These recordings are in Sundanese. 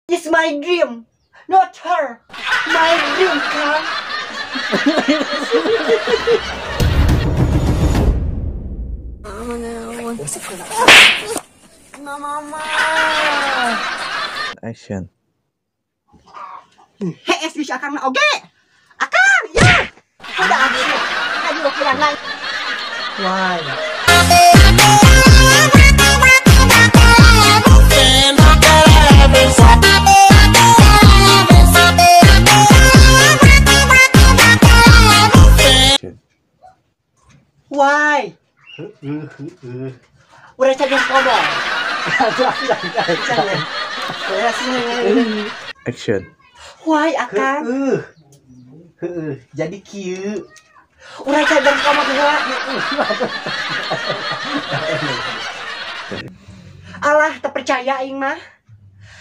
It's my dream, not her. My dream, Kang. Mama. Action. Hees bisa akang na oge. Akang, ya. Udah habis. Aduh, kirangan. Why? Why? Udah cari ngomong. Action. Why akang? Jadi kieu. Udah cari ngomong heula. Alah, tak percaya aing mah.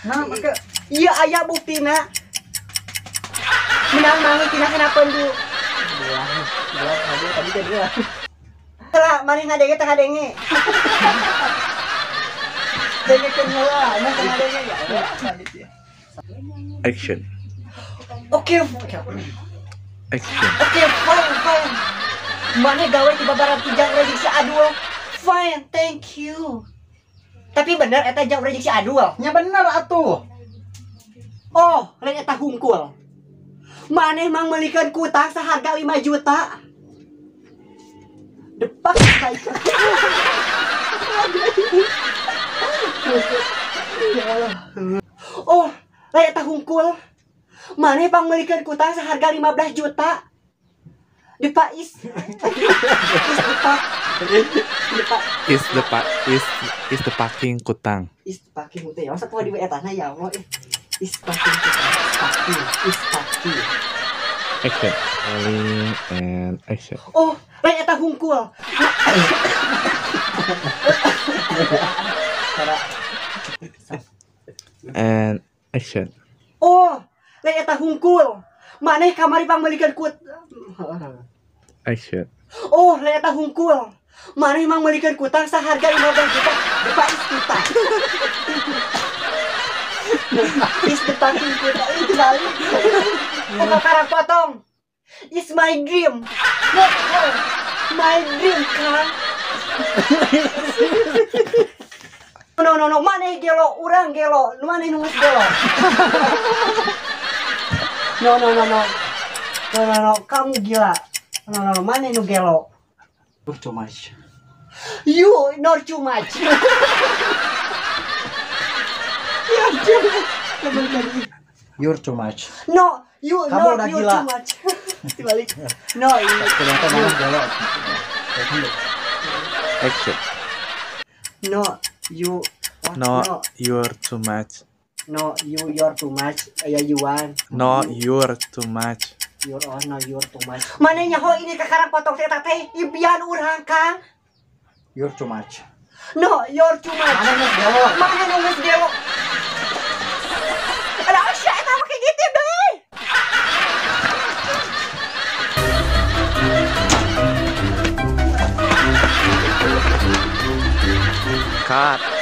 Nah, maka iya aya buktina. Menang mangi tina kenapa du? Tadi tadi lah. Lah, maneh ngadenge teh ngadenge. Dengekeun heula, mah teh ngadenge ya. Action. Oke, Action. Oke, fine, fine. Maneh gawe ti babaran tijang rejek si Adul. Fine, thank you. Tapi bener eta jang rejek si Adul. Nya bener atuh. Oh, lain eta hungkul. Maneh mang meulikeun kutang seharga 5 juta. Depak Oh, lain eta hungkul. Maneh pang meulikeun kutang seharga 15 juta. Depak is. Is depak. Depak. Is the pak is the packing kutang. Is packing kutang. Ya, masa poe di etana ya Allah. Is packing kutang. Packing, is packing. Action. Rolling and action. Oh, lain eta hungkul. And action. Oh, lain eta hungkul. Maneh kamari pangmeulikeun kut. Action. Oh, lain eta hungkul. Maneh mangmeulikeun kutang saharga 15 juta. Depak is kutang. Is depaking kutang itu balik. Oh, karang potong. It's my dream, not her. My dream, Kang. No, no, no. Maneh gelo, urang gelo. Maneh nu geus gelo. No, no, no, no. No, no, no. Kamu gila. No, no, no. Maneh nu gelo. You're too much. You not too much. You're too much. You're too much. No, you kamu not udah you gila. Too much. Dibalik. No, you. Action. No, you. No, no, you're too much. No, you you're too much. Ya you want. No, you're too much. You're oh no, you're too much. Mana nyaho ini kakarang potong teh teh impian urang Kang. You're too much. No, you're too much. Mana geus gelo? Mana nu geus gelo? Ada Asya eta make gitu deh. Cut.